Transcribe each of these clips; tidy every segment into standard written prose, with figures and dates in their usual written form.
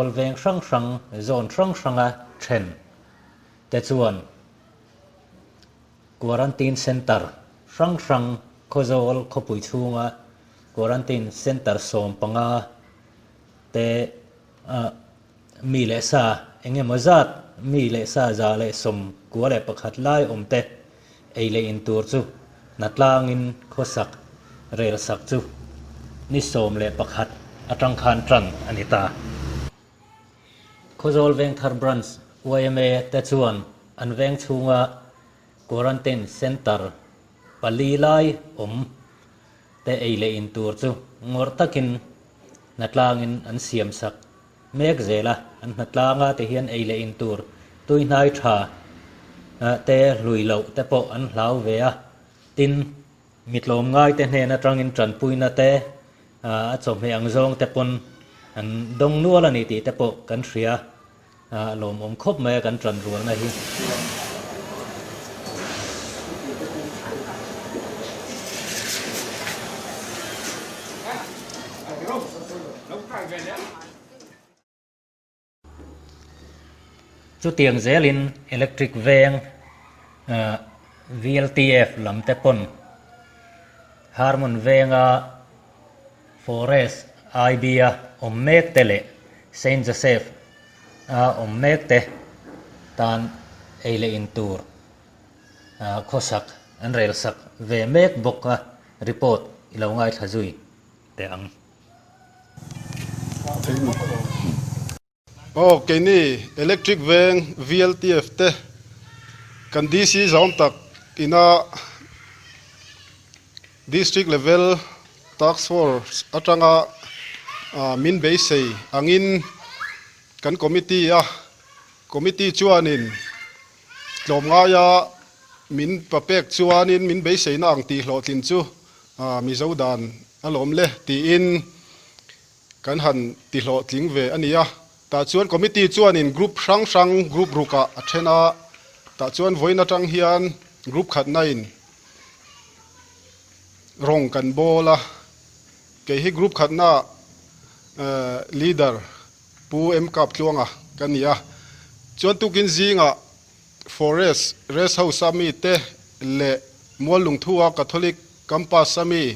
Khawzawl veng hrang hrang zone hrang hranga then te chuan Quarantine Centre hrang hrang Khawzawl khawpui chhunga Quarantine Centre 15 te mi leh sa eng emaw zat mi leh sa 191 lai awm te ei leh in tur chu hnatlangin khawsak rel sak chu ni 11 atang khan tan a ni ta. Khawzawl Vengthar Branch yma te chuan an veng chhunga Quarantine Centre pali lai awm te ei leh in tur chu ngawrh takin hnatlangin an siam sak mek zel a, an hnatlanga te hian ei leh in tur tui hnai tha te hlui loh te pawh an hlau ve a, tin mi tlawmngai te hnen atangin tanpuina te a chawhmeh ang zawng te pawn an dawng nual a ni tih te pawh kan hria. A lawmawm khawp mai a kan tan rualna hi. Chutiang zelin electric veng VLTF lam te pawn Harmon venga Forest IB a awm mek te leh Saint Joseph a awm mek te tan ei leh in tur khawsak an rel sak ve mek bawk a, report i lo ngaithla zui teh ang. Aw keini Electric Veng VLTF te kan DC zawm tak ina District Level Task Force atanga min beisei angin kan committee a, committee chuanin tlawmngaia min papek chuanin min beiseina ang tih hlawhtlin chu Mizo dan a lawm le tiin kan han ti hlawhtling ve a ni a. Tah chuan committee chuanin group hrang hrang group rukah a then a, tah chuan vawiin atang hian group khatna in rawng kan bawl a, kei hi group khatna leader Pu M Kap Tluanga ka ni a, chuan tukin zingah Forest Rest House a mite leh Muallungthua Catholic Campus a mi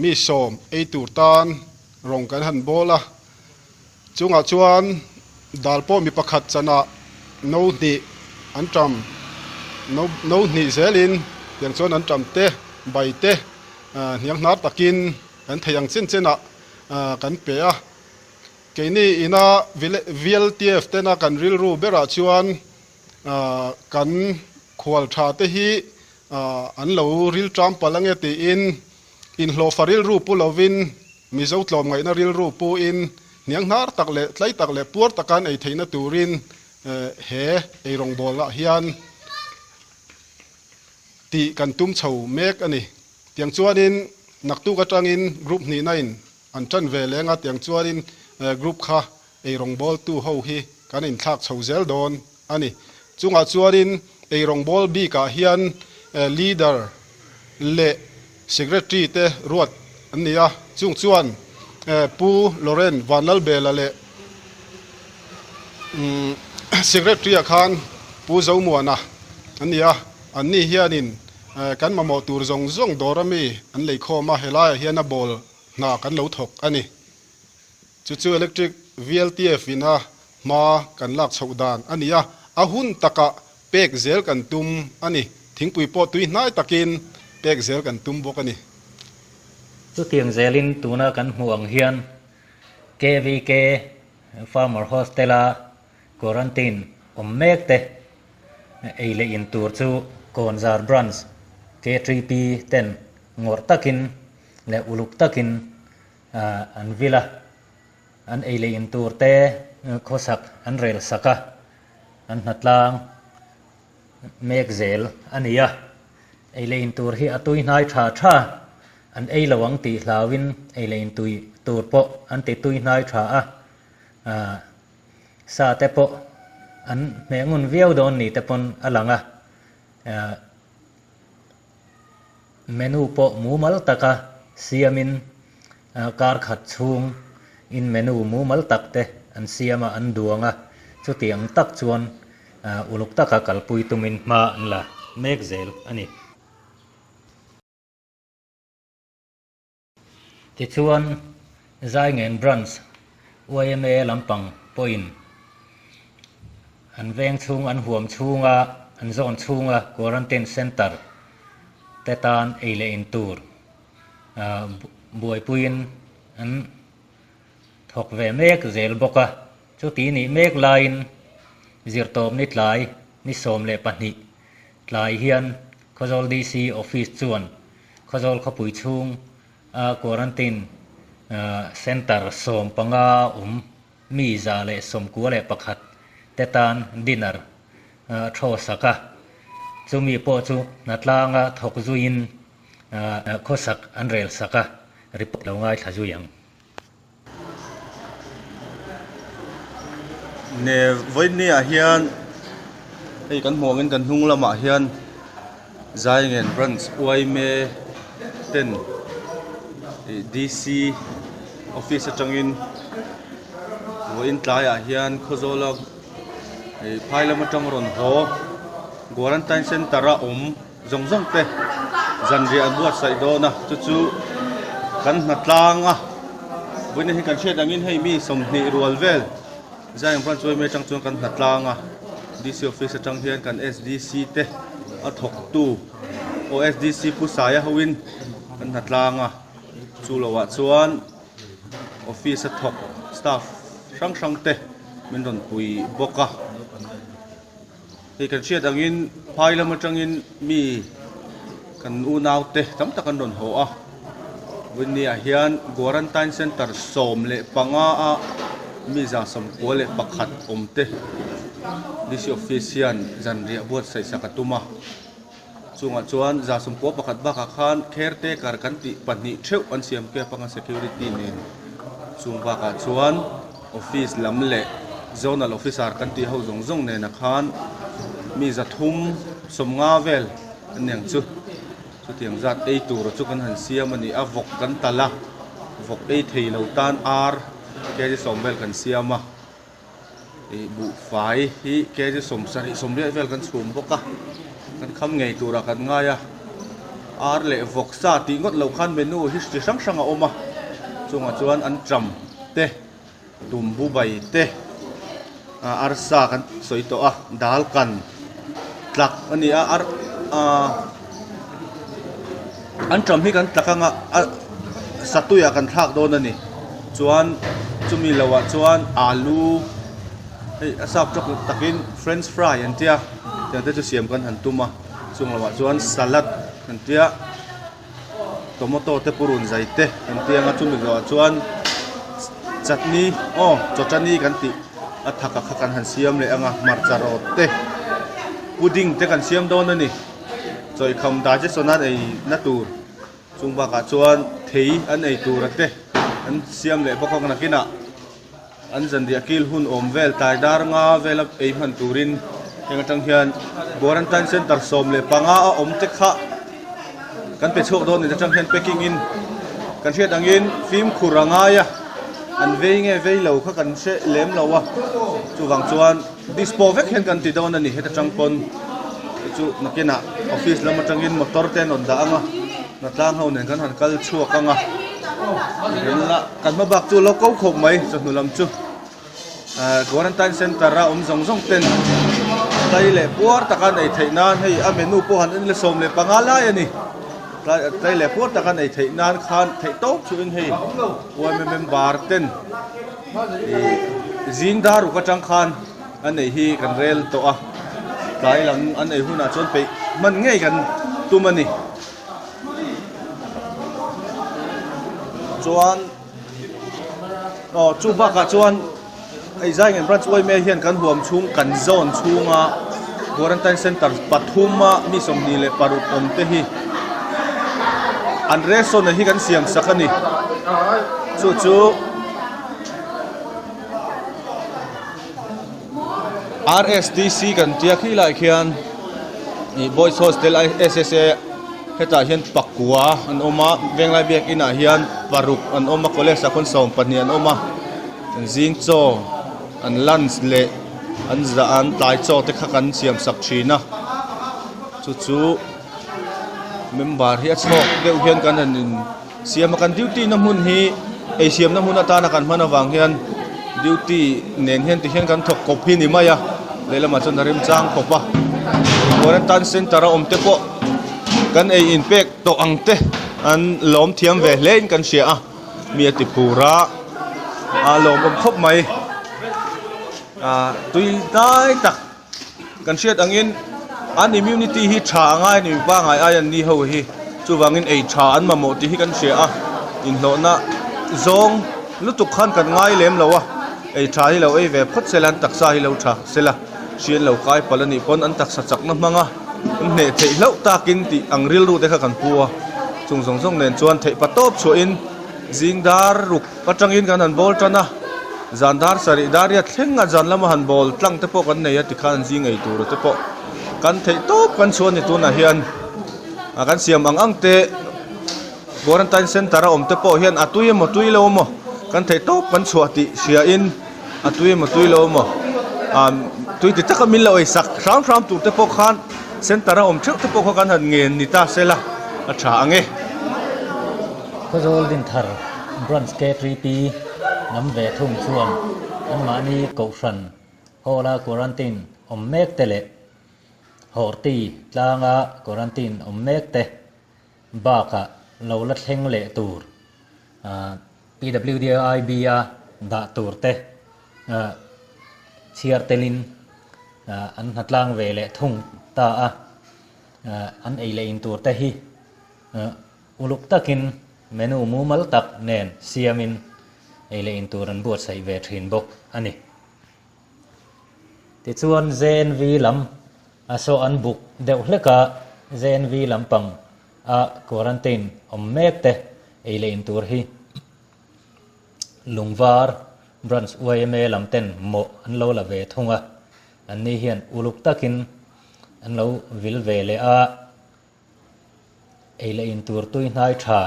mi 10 ei tur tan rawng kan han bawl a, chungah chuan dal pawh mi pakhat chanah no hnih an ṭam no no hnih zelin tiang chuan an ṭam te bai te hniang hnar takin kan thei ang chin chinah kan pe a. Keini ina VLTF tena kan rilru berah chuan kan khual tha te hi an lo ril ṭam palh ange tiin inhlawhfa rilru pu lovin Mizo tlawmngaihna rilru puin hniang hnar tak leh tlai tak leh puar taka an ei theihna turin he eirawngbawl ah hian tih kan tum chho mek a ni. Tiang chuanin naktuk atangin group hnihna in An ṭan ve leng a, tiang chuanin group kha eirawngbawltu ho hi kan inthlak chho zel dawn a ni. Chungah chuanin eirawngbawl bikah hian leader leh secretary te ruat an ni a, chung chuan Pu Loren Vanlalbela leh secretary ah khan Pu Zomuana an ni a, anni hianin kan mamawh tur zawng zawng dawr ami an leikhawm a, helaiah hian a bawl hna kan lo thawk a ni. Chu chu Electric VLTF in a hma kan lak chhoh dan a ni a, a hun takah pek zel kan tum a ni. Thingpui pawh tui hnai takin pek zel kan tum bawk a ni. Chutiang zelin tuna kan hmuh ang hian KVK Farmer Hostel-a quarantine awm mek te ei leh in tur chu Kawnzar Branch K3P ten ngawrh takin leh uluk takin an vil a, an ei leh in tur te khawsak an rel sak a, an hnatlang mek zel a ni a. Ei leh in tur hi a tui hnai tha tha, an ei lo ang tih hlauin ei leh in tui tur pawh an ti tui hnai tha a, sa te pawh an hmeh ngun viau dawn ni te pawn a lang a. Menu pawh mumal taka siamin kar khat chhung in menu mumal tak te an siam a, an duang a, chutiang tak chuan uluk taka kalpui tumin hma an la mek zel a ni. Tichuan, Zaingen Branch yma lampang pawhin an veng chhung an huam chhunga an zawn chhunga quarantine centre te tan ei leh in tur buaipuiin an thawk ve mek zel bawk a. Chuti nih mek laiin zirtawpni tlai ni 12 tlai hian Khawzawl DC Office chuan Khawzawl khawpui chhung a quarantine centre 15 awm mi 191 te tan dinner thaw sak a, chumi pawh chu hnatlanga thawk zuiin khawsak an rel sak a, report lo ngaithla zui ang. Ne vawiin ah hian hei kan hmuh angin kan hnung lamah hian Zaingen branch yma ten ih D_C office atangin vawiin tlaiah hian Khawzawl a ih phai lam atang rawn haw quarantine center a awm. Zawng zawng te zanriah an buatsaih dawn a, chu chu kan hna tlang a, vawiin hi kan hriat angin hei mi 20 rual vel Zion Branch yma atang chuan kan hna tlang a, DC office atang hian kan SDC te a thawktu aw SDC Pu Saia hoin kan hna tlang a, chu lohah chuan office a thawk staff hrang hrang te min rawn pui bawk a. Hei kan hriat angin phai lam atangin mi kan unaute tam tak an rawn haw a, Vawiinniah hian Quarantine Centre 15 a mi 191 awm te DC Office hian zanriah buatsaih sak a tum a, chungah chuan 91 bakah khan caretaker kan tih pahnih theuh an siam kep anga security nen chung bakah chuan. Office lam leh Zonal Officer kan tih ho zawng zawng nena khan mi 350 vel an ni ang chu. Chutiang zat ei tur chu kan han siam a ni a, vawk kan talh a, vawk ei thei lo tan ar kg 10 vel kan siam a, ih buhfai hi kg 70 80 vel kan chhum bawk a, kan kham ngei turah kan ngai a, ar leh vawk sa tih ngawt loh khan menu hi chi hrang hrang a awm a, chungah chuan an ṭam. te tumbu bai te ah arsa kan sawi tawh a dal kan tlak a ni a ar ah an ṭam hi kan tlak anga a satuiah kan thlak dawn a ni chuan chumi loh ah chuan alu hei a sap tawk takin french fry an tia tiang te chu siam kan han tum a chung lamah chuan salad an tia. Tomato te purun zai te kan tih anga chumi zawhah chuan chutney aw chawchani kan tih a thak a kha kan han siam leh anga hmarcha rawt te pudding te kan siam dawn a ni chawihkham digestion an ei na tur chung bakah chuan thei an ei tur a te an siam leh bawk ang nakinah. An zanriah kil hun awm vel tlai dar nga vela ei hman turin heng atang hian Quarantine Centre 15 a awm te kha kan pe chhuak dawn in atang hian packing in kan hriat angin fimkhur a ngai a, an vei nge vei lo kha kan hre lem lo a, chuvang chuan dispo vek hian kan ti dawn a ni heta tang pawn chu nakinah office lam atangin motor te an rawn dah ang a, hnatlang ho nen kan han kal chhuak ang a, engla. Kan hma bak chu lo ko khawp mai chawhnu lam chu ahh quarantine center a awm zawng zawng ten tlai leh puar taka nei theih nan hei a menu pawh han en ila 15 lai a ni tlai tlai leh puar taka nei theih nan khan theih tawp chuhin hei yma member ten ih zing dar ruk atang khan an ei hi kan rel tawh a tlai lam an ei hunah chuan peih hman ngei kan tum a ni. Chuan aw chu bakah chuan hei Zaingen branch yma hian kan huam chhung kan zawn chhunga quarantine center pathuma mi 26 awm te hi an ration hi kan siam sak a ni chu chu RSDC kan tia khi lai khian ih boys hostel SSA hetah hian pakua an awm a venglai biakin ah hian paruk an awm a college ah khawn 12 an awm a zing chaw. An lunch leh an zah an tlai chaw te kha kan siam sak thin a chu chu member hi a chhawk deuh hian kan han in siam a kan duty na hmun hi ei siamna hmun atana kan hman avang hian duty nen hian tihian kan thawk kawp hi a ni mai a lehlamah chuan a remchang khawp a quarantine center a awm te pawh kan ei in pek tawh ang te an lawm thiam ve hle in kan hria a. Mi a ti phur a, a lawmawm khawp mai. Ah tui hnai tak kan hriat angin an immunity hi tha a ngai a ni mipa ngai ai an ni ho hi chuvangin ei tha an mamawh tih hi kan hria a, inhlawhna zawng lutuk khan kan ngai lem lo a, ei tha hi lo ei ve phawt sela an taksa hi lo tha sela hri an lo kai palh a nih pawn an taksa chakna hmang a. An hneh theih hlauh takin tih ang rilru te kha kan pu a, chung zawng zawng nen chuan theih pa tawp chhuahin zing dar ruk atangin kan han bawl tan a, zan dar sarih dar riat thleng a zan lama han bawl tlang te pawh kan nei a tikhan an zing ei tur te pawh kan theih tawp kan chhuah a ni tunah hian a kan siam ang ang te quarantine center a awm te pawh hian a tui emaw tui lo emaw kan theih tawp kan chhuah tih hriain. A tui emaw tui lo emaw ah tui ti taka min lo ei sak hram hram tur te pawh khan center a awm theuh te pawh kha kan han ngen ni ta se la a tha ang e. Khawzawl Dinthar Branch K3P lam ve thung chuan anmahni Kohhran Hall a quarantine awm mek te leh Horti tlanga quarantine awm mek te bakah lo la thleng leh tur PWDIB-a dah tur te chhiar telin an hnatlang ve leh thung ta a, an ei leh in tur te hi uluk takin menu mumal tak nen siamin ei leh in tur an buatsaih ve thin bawk a ni. Tichuan JNV lam a saw an buk deuh hlek a, JNV lampang a quarantine awm mek te ei leh in tur hi Lungvar Branch yma lam ten mawh an lo la ve thung a, anni hian uluk takin an lo vil ve leh a, ei leh in tur tui hnai tha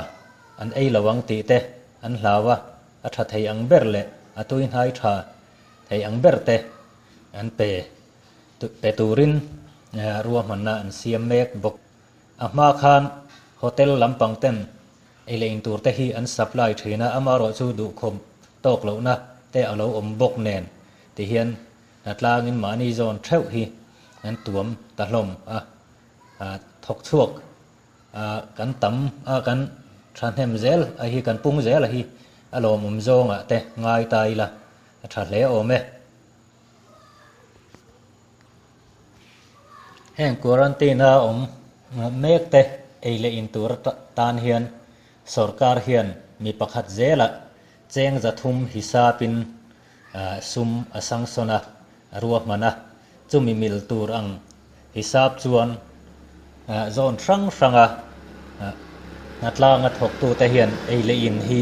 an ei lo ang tih te an hlau a, a tha thei ang ber leh a tui hnai tha thei ang ber te an pe pe turin ruahmanna an siam mek bawk. A hma khan hotel lampang ten ei leh in tur te hi an supply thin a, amaherawh chu duhkhawm tawk lohna te a lo awm bawk nen ti hian tlangin mahni zawn theuh hi an tuam ta hlawm a, thawk chhuak kan tam a kan thahnem zel a hi kan pung zel a hi a lawmawm zawngah te ngai ta ila a tha hle awm e. Heng quarantine a awm mek te ei leh in tur tan hian sorkar hian mi pakhat zelah cheng 300 hisapin sum a sangsawn a, a ruahman a, chumi mil tur ang hisap chuan zawn hrang hranga hnatlanga thawktute hian ei leh in hi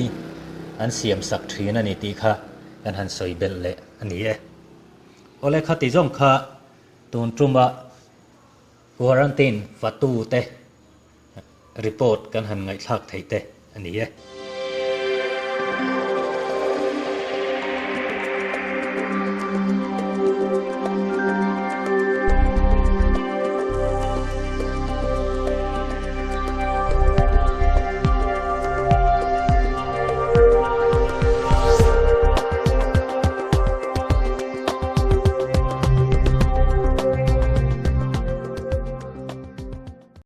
an siamsak thin a ni tih kha kan han sawi belh leh a ni e. Awle khati zawng kha tun tuma quarantine fatu te report kan han ngaihthlak theih te a ni e.